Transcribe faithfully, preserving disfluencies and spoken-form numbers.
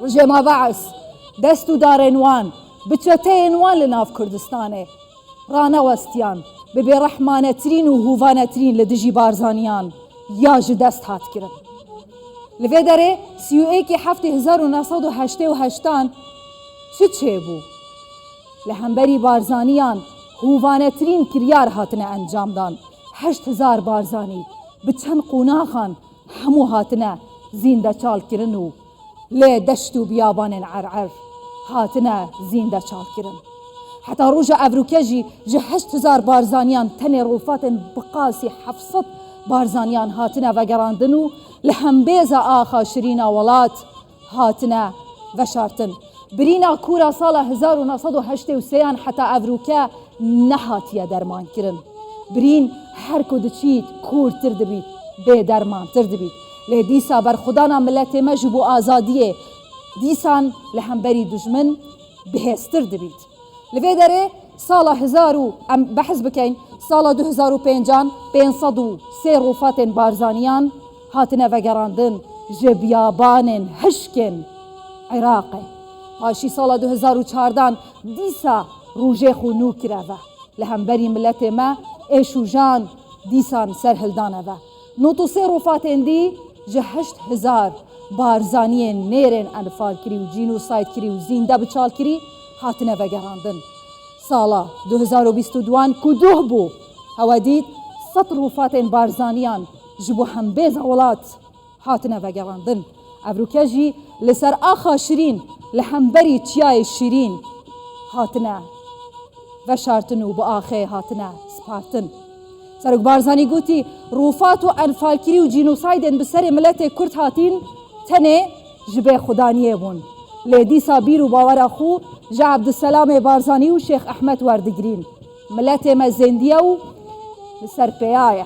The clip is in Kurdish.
Rojê me Be'es, dest û darên wan, bi çeteyên wan li nav Kurdistanê ranewestiyan, bi bêrehmanetirîn û hûvanetirîn li dijî Barzaniyan ya ji dest hat kirin. Li vê derê sî û êkê heftê hezar û neh sed û heştê û heştan çi çêbû? Li hemberî Barzaniyan hûvanetirîn kiryar hatine encamdan. Heşt hezar Barzanî bi çend qonaxan hemû hatine zîndeçalkirin û lê deşt û biyabanên Er'er hatine zîndeçalkirin. Heta roja evroke jî ji heşt hezar Barzaniyan tenê rofatên bi qasî heft sed Barzaniyan hatine vegerandin û li hembêza axa şirîna welat hatine veşartin. Birîna kûra sala hezar û neh sed û heştê û sêyan heta evroke nehatiye dermankirin. Birîn her ku diçît kûrtir dibît, bêdermantir dibît. Lê dîsa berxwedana miletê me ji bo azadiyê dîsan li hemberî dijmin bihêztir dibît. Li vê derê sala hezar û, em behs bikeyn, sala du hezar û pêncan pênc sed û sê rofatên Barzaniyan hatine vegerandin ji biyabanên hişkên Iraqê. Paşî sala du hezar û çardan dîsa rojê xwe nû kireve. Li hemberî miletê me êş û jan dîsan serhildane ve. Nod û sê rofatên dî ji heşt hezar Barzaniyên nêrên enfalkirî û cînosaydkirî û zînde biçalkirî hatine vegerandin. Sala du hezar û bîst û duan ku duh bû, hewe dît sed rofatên Barzaniyan ji bo hembêza welat hatine vegerandin. Evroke jî li ser axa Şirîn li hemberî Çiyayê Şirîn hatine veşartin û bi axê hatine spartin. Serok Barzanî gotî, rûfat û enfalkirî û cînosaydên bi serê miletê Kurd hatîn tenê ji bêxwedaniyê bûn. Lê dîsa bîr û bawera xwe ji Ebdulselamê Barzanî û Şêx Ehmed werdigirîn. Miletê me zêndiye û li ser pêya ye.